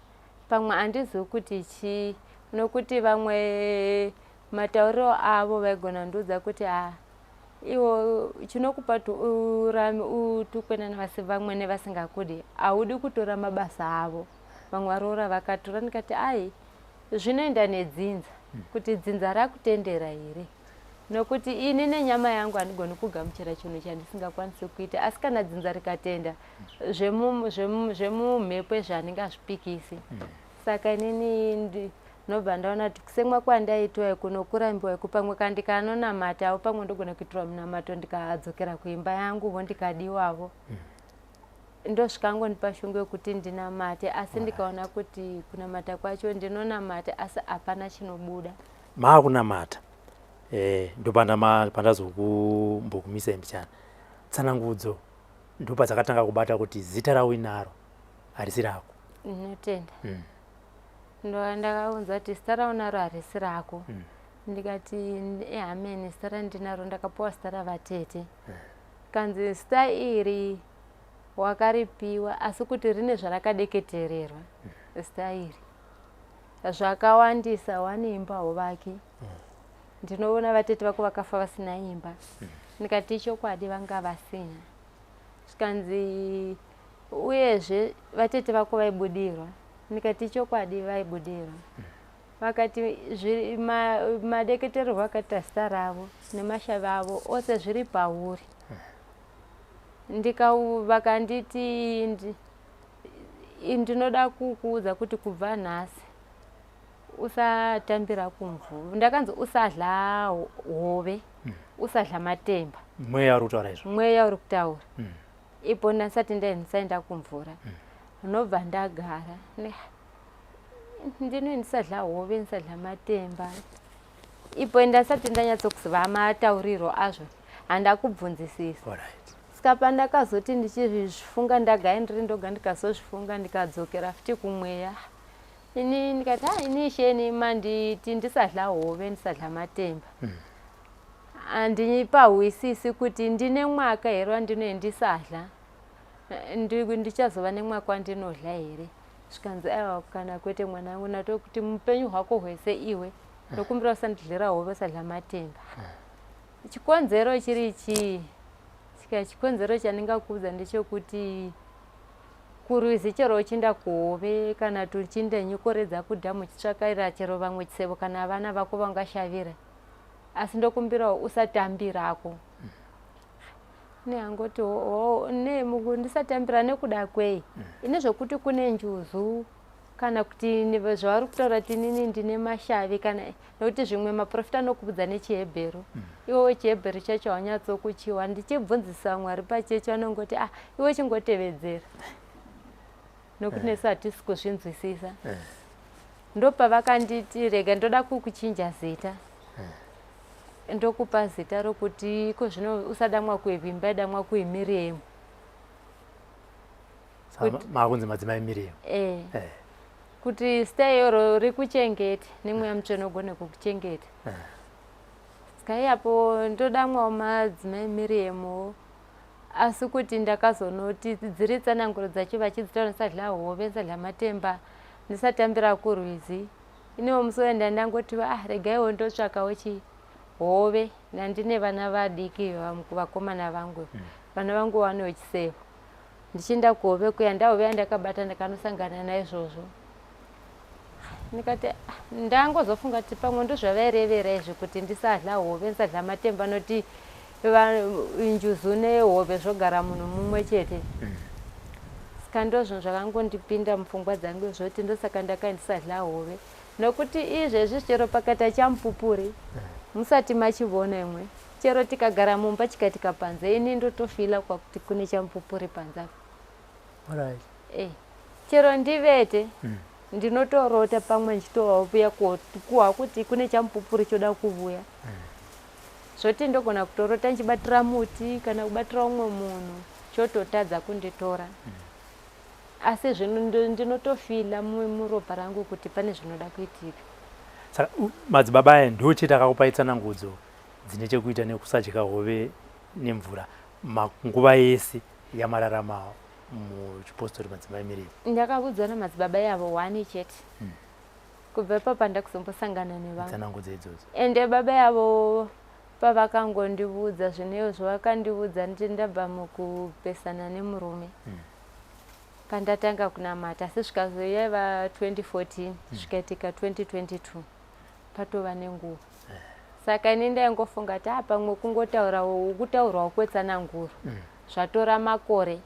pamwe handizivi kuti chii, nokuti vamwe matauriro avo vaigona kundiudza kuti, "Ha, iwo chinokupa kuti urame utukwe navasi vamwene vasingakudi, haudi kutora mabasa avo, vamwe varoora vakatora." Ndikati, "Ai, zvinoenda nedzinza, kuti dzinza rakutendera here, nokuti ini nenyama yangu handigoni kugamuchira chinhu chandisingakwanisi kuita, asi kana dzinza rikatenda, zvemumhepo izvi handingazvipikisi." Saka inini ndinobva ndaona kuti kusemwa kwandaitwa iku nokurambiwa iku, pamwe kandikanonamatawo, pamwe ndogona kuitirwa munamato, ndikadzokera kuimba yanguvo, ndikadiwavo. Ndosvikangondipa shungu yekuti ndinamate, asi ndikaona kuti kunamata kwacho ndinonamata asi hapana chinobuda. Maakunamata, ndo pandazokumbokumisai mbichana. Tsanangudzo ndopadzakatanga kubata kuti zita rauinaro harisi rako. Ndinotenda. Ndo ndakaunza kuti zita raunaro harisi rako. Ndikati, "Amen, zita randinaro ndakapiwa zita ravatete." Kanzi zita iri wakaripiwa, asi kuti rine zvarakadeketererwa zita iri. Zvakawandisa wane imba hauvaki. Ndinoona vatete vako vakafa vasina imba. Ndikati ichokwadi vanga vasina. Zvikanzi uyezve vatete vako vaibudirwa. Ndikati ichokwadi vaibudirwa. Vakati madeketererwo akaita zita ravo nemashavi avo ose zviri pauri. Vakanditi ndinoda kukuudza kuti kubva nhasi usatambira kumvura. Ndakanzi usadla hove, usadla matemba. Mweya uri kutaura izvo. Mweya uri kutaura. Ipo ndasati ndaenda kumvura. Ndinobva ndagara. Ndino ndisadla hove, ndisadla matemba. Ipo ndasati ndanyatsokuziva mataurirwo azvo. Handakubvunzisisa. Saka pandakazoti ndichizvifunga ndagaya ndiri ndoga ndikazozvifunga ndikadzokera futi kumweya. Ini ndikati ha ini isheni manditi ndisadla hove ndisadla matemba. Handipahwisisi kuti ndine mwaka here wandinoe ndisadla. Ndichazova nemwaka wandinodla here. Zvikanzi aiwa kana kwete mwanangu ndatokuti mupenyu hwako hwese iwe ndokumbira usandidlira hove usadla matemba. Chikonzero chiri chii? Saka chikonzero chandingakuudza ndechekuti kurwizi chero uchienda kuhove kana kuti uchienda nyukoredza kudhamu uchitsvakaira chero vamwe chisebo kana vana vako vangashavira asi ndokumbirawo usatambirako. Neangoti ne ndisatambira nekuda kwei? Ine zvekuti kune njuzu kana kuti zvavari kutaura kuti inini ndine mashavi kana nokuti zvimwe maprofita anokubudza nechihebheru. Iwewe chihebheru chacho haunyatsokuchiwa. Ndichibvunzisa Mwari pachechi vanongoti ah iwe chingotevedzera nokuti nesu hatisi kuzvinzwisisa. Ndopavakanditi rega ndoda kukuchinja zita. Ndokupa zita rokuti iko zvino usadamwa kuivimba idamwa kuiMiriam. Makunzi madzimai Miriam. Kuti zita iyoro rikuchengete nemweya mutsvene ugone kukuchengeta. Saka iyapo ndodamwawo madzimai Miriamwo asi kuti ndakazonoti dziri tsananguro dzacho vachidzitaura ndisadla hove ndisadla matemba ndisatambira kurwizi. Iniwo musi uya ndandangoti ah regaiwo ndotsvakawo chi hove nandine vana vadiki vakomana vangu. Vana vangu vanewo chisebo. Ndichienda kuhove kuya ndahove yandakabata ndakanosangana naizvozvo. Ndikati ndangozofunga kuti pamwe ndozvavairevera izvi kuti ndisadla hove ndisadla matemba noti njuzu nehove zvogara munhu mumwe chete. Saka ndozvinhu zvakangondipinda mupfungwa dzangu zvoti ndosaka ndakai ndisadla hove. Nokuti izvezvi chero pakaita chamupupuri musati machivona imwe. Chero tikagara mumba chikaitika panze ini ndotofila kwakuti kune chamupupuri panze apa. Alright. Chero ndivete ndinotorota pamwe ndichitovuya kuhwa kuti kune chamupupuri choda kuvuya. Zvoti ndogona kutorota ndichibatira muti kana kubatira umwe munhu chototadza kunditora. Asi zvino ndinotofila muropa rangu kuti pane zvinoda kuitika. Saka madzibaba aya ndiwo chete akakupai tsanangudzo dzine chekuita nekusadya hove nemvura nguva yese yamararama muchipostori madzimai Miriam? Ndakavudzwa namadzibaba yavo one chete. Kubva ipapo handakuzombosangana nevamwe. Tsanangudzo idzodzo. Ende baba yavo pavakangondivudza zvinhu izvo vakandivudza ndabva mukupesana nemurume. Pandatanga kunamata asi zvikazo yaiva 2014 zvikaitika 2022 patova nenguva. Saka ini ndaingofunga kuti pamwe kungotaura kutaurwawo kwetsananguro zvatora makore.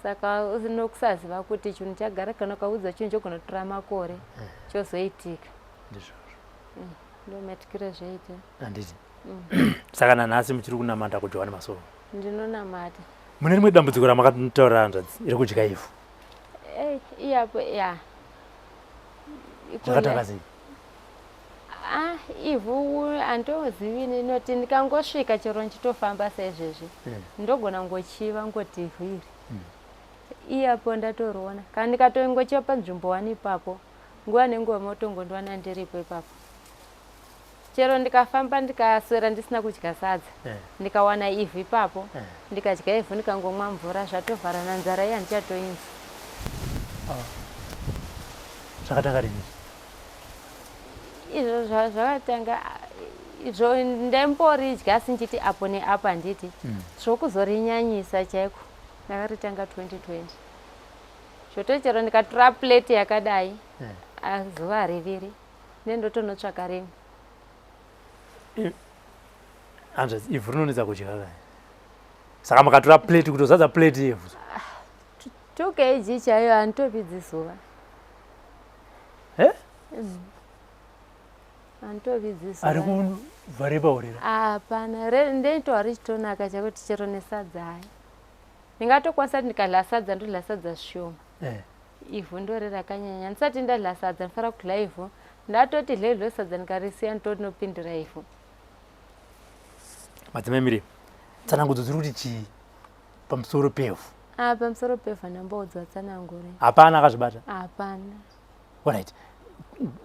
Saka nokusaziva kuti chinhu chagara kana ukaudza chinhu chogona kutora makore chozoitika. Ndizvozvo. Ndomatikiro zvoita. Handiti. Saka nanhasi muchiri kunamata kuJohane Masowe? Ndinonamata. Mune rimwe dambudziko ramakataura hanzvadzi rekudya ivhu? Iyapo ya. Zvakatanga sei? Ivhu handozivi noti ndikangosvika chero ndichitofamba saizvezvi ndogona ngochiva ngoti ivhu iri. Iyapo ndatoriona. Kana ndikatongochiva panzvimbo wani ipapo nguva nenguva motongondiwana ndiripo ipapo. Chero ndikafamba ndikaswera ndisina kudya sadza ndikawana ivhu ipapo ndikadya ivhu ndikangomwa mvura zvatovharana nzara iya handichatoinzwi. Zvakatanga rini? Izvo zvakatanga izvo ndaimboridya asi ndichiti apo neapo handiti. Zvokuzorinyanyisa chaiko ndakaritanga 2020. Zvotochero ndikatora plate yakadai zuva hariviri nendotonotsvaka rimwe. Hanzvadzi, ivhu rinonetsa kudya kani. Saka makatora plate kutozadza plate yevhu. 2 kg chaiyo handitopidzi zuva. Eh? Handitopidzi zuva. Ari kubva repaurira. Hapana, ndeitwa richitonaka chakuti chero nesadza hayi. Ndingatokwanisa kuti ndikadya sadza ndodya sadza zvishoma. Ivhu ndori rakanyanya. Ndisati ndadya sadza ndinofanira kudya ivhu. Ndatoti dye sadza ndikarisiya ndotonopindira ivhu. Madzimai Miriam, tsanangudzo dziri kuti chii pamusoro pevhu? Ah, pamusoro pevhu handamboudzwa tsananguro. Hapana akazvibata? Hapana. Alright.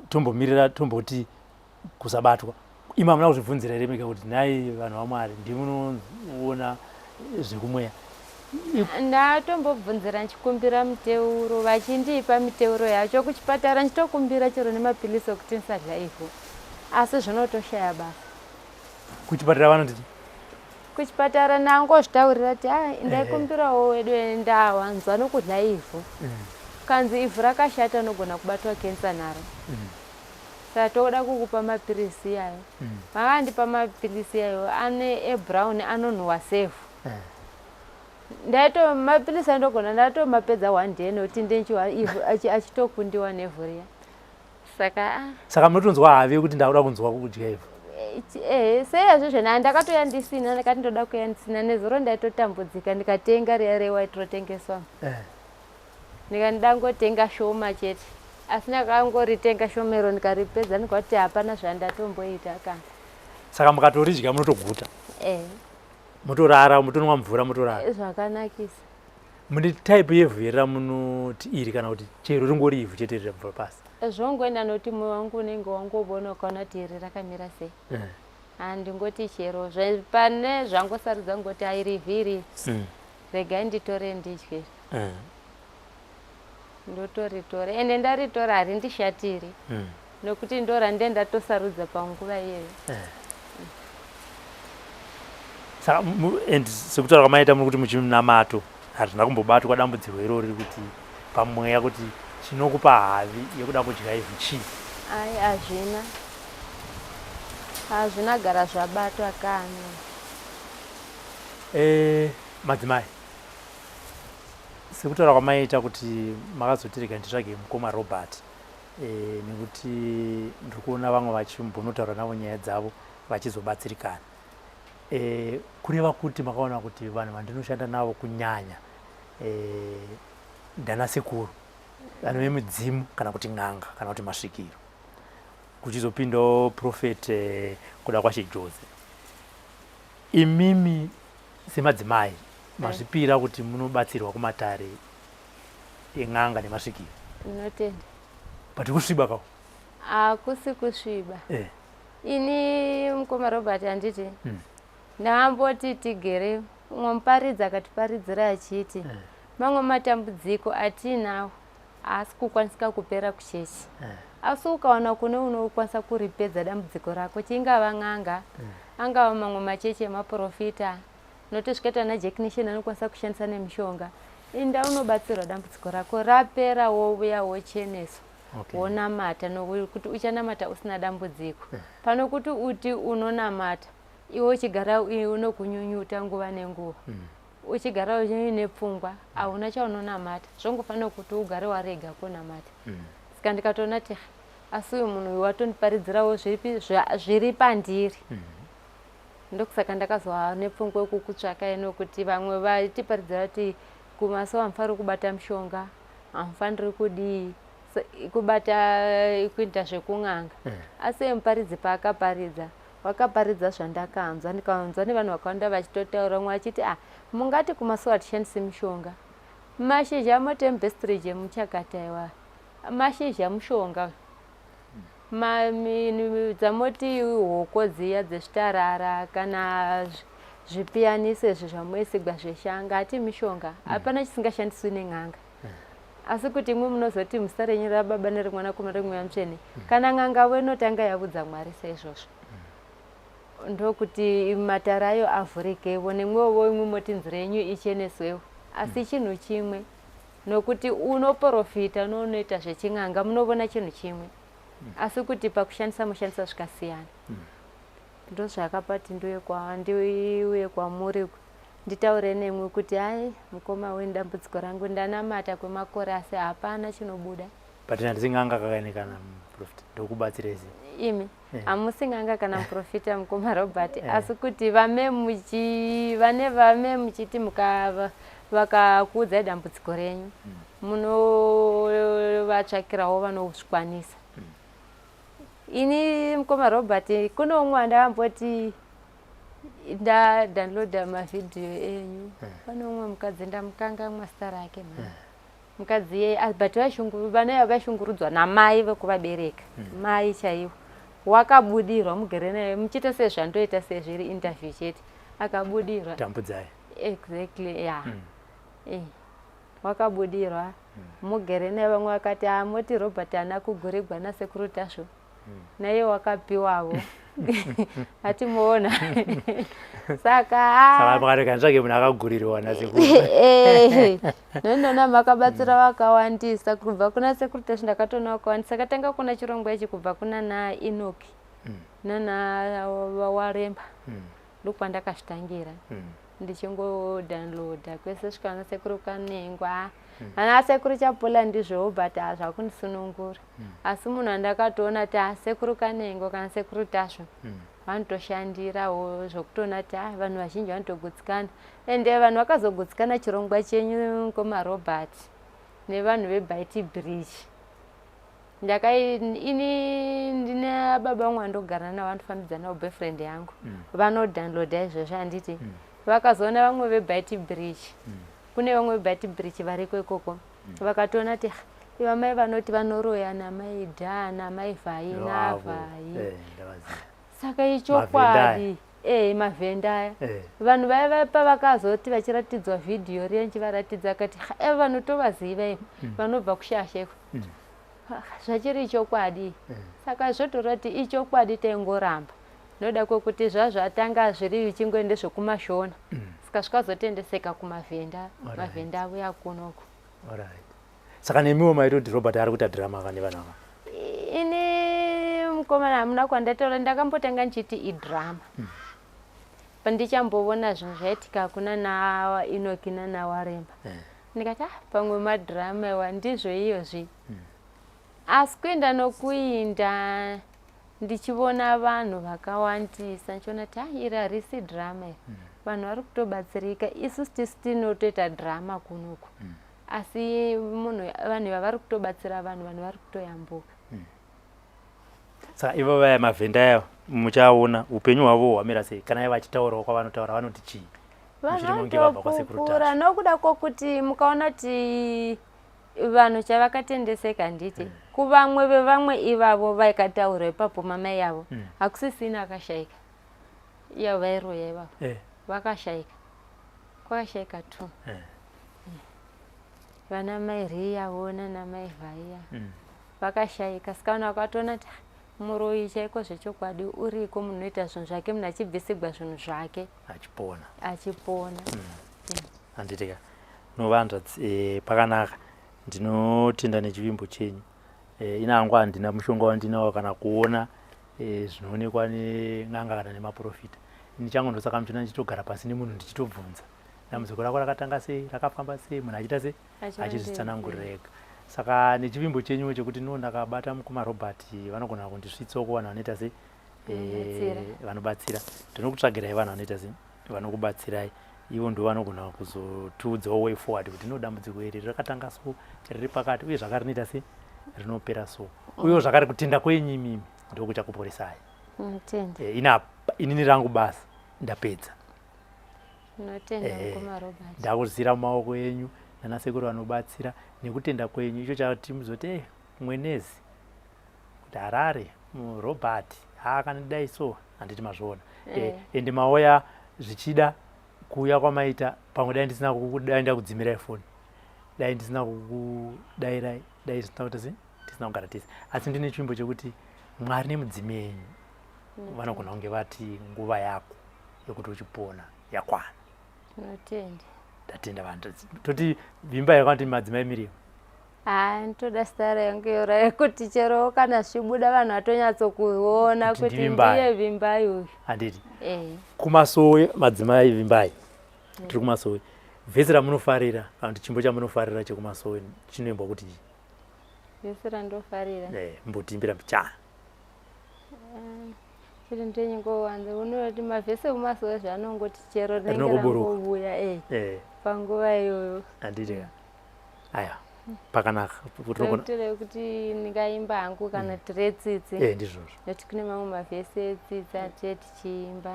Tombomirira tomboti kusabatwa. Imi hamuna kuzvibvunzira here mega kuti nhai vanhu vaMwari ndimunoona zvekumweya? Ndatombobvunzira ndichikumbira miteuro vachindipa miteuro yacho kuchipatara ndichitokumbira chero nemapilisi ekuti ndisadya ivhu asi zvinotoshaya basa. Kuchipatara vanoti Kuchipatara ndangozvitaurira kuti ah, ndaikumbirawo wedu ndawanzwa nokudya ivhu. Kanzi ivhu rakashata unogona kubatwa kensa naro. Saka toda kukupa mapirisi iyayo. Vakandipa mapirisi iyayo ane ebrown anonhuwa sevhu. Ndaito mapirisi andogona ndatomapedza one day nekuti ndenchiwa ivhu achitokundiwa nevhu riya. Saka ah. Saka munotonzwa havi yekuti ndakuda kunzwa kudya ivhu. Ehe, seyazvo zvena ndakatoya ndisina ndakati ndoda kuya ndisina nezuro ndaitotambudzika ndikatenga riya rewhite rotengeswa. Ndikati ndangotenga shoma chete asi ndakangoritenga shoma iro ndikaripedza ndikati hapana zvandatomboita kana. Saka mukatoridya munotoguta. Motorara, motonwa mvura motorara. Zvakanakisa. Mune type yevhu here ramunoti iri kana kuti chero ringori ivhu chete riri rabva pasi? Zvongoenda nokuti moyo wangu unenge wangovona ukaona kuti iri rakamira sei. Handingoti chero pane zvangosarudza ngoti airi ivhu iri. Regai nditore ndidye. Ndotoritora ende ndaritora harindishatiri. Nokuti ndorande ndatosarudza panguva iyeyo. Saka and sekutaura kwamaita muri kuti muchinamato hazvina kumbobatwa dambudziko irori kuti pamweya kuti chinokupa havi yekuda kudya ivhu chii? Ai hazvina. Hazvina gara zvabatwa kana. Madzimai, sekutaura kwamaita kuti makazoti rega nditsvage mukoma Robert nekuti ndiri kuona vamwe vachimbonotaura navo nyaya dzavo vachizobatsirikana. Kureva kuti makaona kuti vanhu vandinoshanda navo kunyanya ndana sekuru vanhu vemudzimu kana kuti n'anga kana kuti masvikiro, kuchizopindawo prophet kuda kwaShe Jose. Imimi semadzimai mazvipira kuti munobatsirwa kumatare en'anga nemasvikiro. Ndinotenda. But kusviba kako? Hakusi kusviba. Ini mukoma Robert handiti ndamboti tigere umwe muparidzi akatiparidzira achiti mamwe matambudziko atiinawo haasi kukwanisika kupera kuchechi. Asi ukawana kune unokwanisa kuripedza dambudziko rako, chingava n'anga, angava mamwe machechi emaprofita, nokuti zvikaita ana Jack Nation anokwanisa kushandisa nemishonga. Inda unobatsirwa dambudziko rako rapera, wouya wocheneswa. Wonamata nokuti uchanamata usina dambudziko. Pano kuti uti unonamata iwe uchigara unokunyunyuta nguva nenguva. Uchigara uine pfungwa hauna chaunonamata, zvongofanira kuti ugare warega kunamata. Saka ndikatoona kuti asi uyu munhu uyu watondiparidzirawo zvipi zviri pandiri. Ndokusaka ndakazova nepfungwa yekukutsvakai nokuti vamwe vaitiparidzira kuti kumasowe hamufaniri kubata mushonga, hamufaniri kudii, kubata kuita zvekun'anga. Asi iye muparidzi paakaparidza wakaparidza zvandakanzwa, ndikanzwa nevanhu vakawanda vachitotaura, umwe achiti ah, mungati kumasowe hatishandisi mishonga, mashizha amotembestridge emuchakata iwayo, mashizha mushonga, dzamoti hoko dziya dzezvitarara kana zvipiyaniso izvi zvamoisigwa zveshanga, hati mishonga, hapana chisingashandiswi nen'anga. Asi kuti imwi munozoti muzita renyu raBaba nereMwanakomana nereMweya Mutsvene, kana n'angavo inotanga yavudza Mwari saizvozvo. Ndokuti matare ayo avhurikevo, nemwevo imwi moti nzira yenyu icheneswevo. Asi chinhu chimwe, nokuti unoporofita nounoita zvechin'anga munovona chinhu chimwe, asi kuti pakushandisa moshandisa zvikasiyana. Ndozvakapa kuti ndiuye kwamuri nditaure nemwi kuti hai mukoma weni dambudziko rangu ndanamata kwemakore asi hapana chinobuda. But handisi n'anga kakaine kana muprofita ndokubatsirei sei? Imi hamusi n'anga kana muprofita mukoma Robert asi kuti vame muchi vane vame muchiti mukava vakakuudzai dambudziko renyu munovatsvakirawo vanozvikwanisa. Ini mukoma Robert kune umwe wandakamboti ndadownloada mavhidhiyo enyu pane umwe mukadzi ndamukangamwa zita rake mhani mukadzi iyeye ah, but vana vaishungurudzwa namai vekuvabereka mai chaivo wakabudirwa mugere naye muchiita sezvandoita sezviri interview chete akabudirwa Tambudzai. Exactly, ya Eh, wakabudirwa mugere naye vamwe vakati ah, moti Robert haana kugurigwa nasekuru Tasvu naiye wakapiwavo atimuona saka Saka pakarega nditsvage munhu akagurirwa nasekuru. Nonona makabatsira vakawandisa kubva kuna sekuru Tasvu ndakatoona vakawandisa katanga kuona chirongwa ichi kubva kuna na Enoki nana Waremba ndokwandakazvitangira ndichingodownloada kwese svika ana sekuru Kanengwa ana sekuru Chapola ndizvowo but hazvakundisunungura asi munhu andakatoona kuti ah, sekuru Kanengo kana sekuru Tasvu vanotoshandirawo zvokutoona kuti ah, vanhu vazhinji vanotogutsikana ende vanhu vakazogutsikana chirongwa chenyu mukoma Robert nevanhu veBaiti Bridge. Ndakai ini ndine baba vangu vandogara navo vandofambidza navo boyfriend yangu vanodownloada izvozvo handiti vakazoona vamwe veBaiti Bridge kune vamwe veBaiti Bridge variko ikoko vakatoona kuti iva mai vanoti vanoroya namai dha namai vhai navhai Eh, ndavaziva. Saka ichokwadi eh mavhenda aya vanhu vaya vaya pavakazoti vachiratidzwa vhidhiyo riya ndichivaratidza akati e vanhu tovaziva ivo vanobva kushasha iko zvachiri chokwadi saka zvotoreva kuti ichokwadi taingoramba noda kwekuti zvazvatanga zviri zvichingoende zvekumashona saka zvikazotendeseka kumavhenda mavhenda avuya kunoku. Alright. Saka nemiwo maitoti Robert ari kuita drama ka nevana ava? Ini mukomana hamuna kwandataura ndakambotanga ndichiti idrama pandichambovona zvinhu zvaitika kuna na Enoki nana Waremba ndikati ah pamwe madrama iwa ndizvo iyozvi asi kuenda nokuinda ndichivona vanhu vakawandisa ndichiona kuti ah iri harisi drama iri vanhu vari kutobatsirika isusu tisu tinotoita drama kunoku asi munhu vanhu ivava vari kutobatsira vanhu vanhu vari kutoyambuka. Saka ivo vaya mavhenda aya muchaona upenyu hwavo hwamira sei kana ivo vachitaurawo kwavanotaura vanoti chii? Mushure mekunge vabva kwasekuru Vanotopupura Tasvu. nokuda kwokuti mukaona kuti vanhu chavakatendeseka handiti kuvamwe vevamwe ivavo vaikataura ipapo mamai avo hakusisina akashaika iyavo vairoya ivavo vakashaika kwakashaika two vana mai Riya vo nana mai Vhaiya vakashaika saka vanhu vakatoona kuti "Ah, muroyi chaiko zvechokwadi uriko munhu unoita zvinhu zvake munhu achibvisigwa zvinhu zvake achipona achipona. Handitika novanzvadzi pakanaka ndinotenda nechivimbo chenyu inangu handina mushonga wandinawo kana kuona zvinoonekwa nen'anga kana nemaprofita ini changu ndosaka muchiona ndichitogara pasi nemunhu ndichitobvunza dambudziko rako rakatanga sei rakafamba sei munhu achiita sei achizvitsanangurira ega saka nechivimbo chenyuwo chekuti no ndakabata mukoma Robert vanogona kundisvitsawo kuvanhu vanoita sei vanobatsira ndinokutsvagirai vanhu vanoita sei vanokubatsirai ivo ndo vanogona kuzotiudzawo way forward kuti no dambudziko iri rakatanga so riri pakati uye zvakare rinoita sei rinopera so uyewo zvakare kutenda kwenyu imimi ndokuchakuporesai. Ndinotenda. Ina inini rangu basa ndapedza. Ndinotenda mukoma Robert. Ndakuzira mumaoko enyu nana sekuru vanobatsira nekutenda kwenyu icho chati muzoti mwenezi kuti Harare Robert akanidai so handiti mazviona ende mauya zvichida kuuya kwamaita pamwe dai ndisina kudai ndakudzimirai foni. Dai ndisina kukudairai, dai zvisina kuita sei, tisina kugara tese, asi ndine chivimbo chekuti Mwari nemudzimu yenyu vanogona kunge vati nguva yako yekuti uchipona yakwana. Tinotenda. Ndatenda vanhu. Toti vimbai yakanoti madzimai Miriam. Haa, nditoda zita rangu iro rekuti chero kana zvichibuda vanhu vatonyatsokuona Kuti kuti ndiVimbai. ndiye Vimbai uyu. Handiti? Eh. Kumasowe, madzimai Vimbai, tiri kumasowe. Vhesi ramunofarira kana kuti chimbo chamunofarira chekumasowe chinoimbwa kuti chii? Vhesi randofarira. Eh, mbotiimbira mbichana. Chiri ndenyingowanza unoti mavhesi ekumasowe zvaanongoti chero rinenge Rinongoburuka. rangobuya Eh, panguva iyoyo. Handiti ka? Aya, pakanaka. Tinogona- Tire kuti ndingaimba hangu kana tire tsitsi. Eh, ndizvozvo. Nekuti kune mamwe mavhesi etsitsi atiye tichiimba.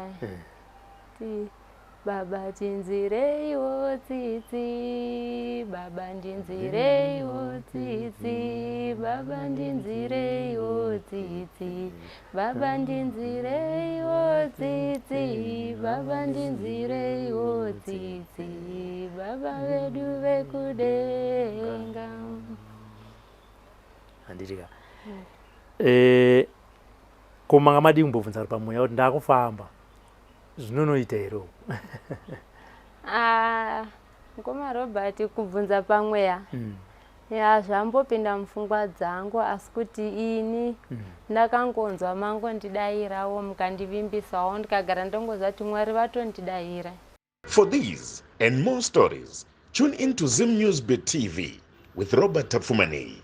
Ti Baba tinzireiwo tsitsi, baba ndinzireiwo tsitsi, baba ndinzireiwo tsitsi, baba ndinzireiwo tsitsi, baba ndinzireiwo tsitsi, baba vedu vekudenga. Handiti ka? Eh, ko manga madii kumbobvunza kuti pamweya kuti ndakufamba zvinonoita here uku? Ah, mukoma Robert, kubvunza pamweya, ya, zvambopinda mupfungwa dzangu, asi kuti ini ndakangonzwa mangondidayirawo mukandivimbisawo, ndikagara ndongoziva kuti Mwari vatondidayira. For these and more stories, tune in to Zim News Bit TV with Robert Tafumani.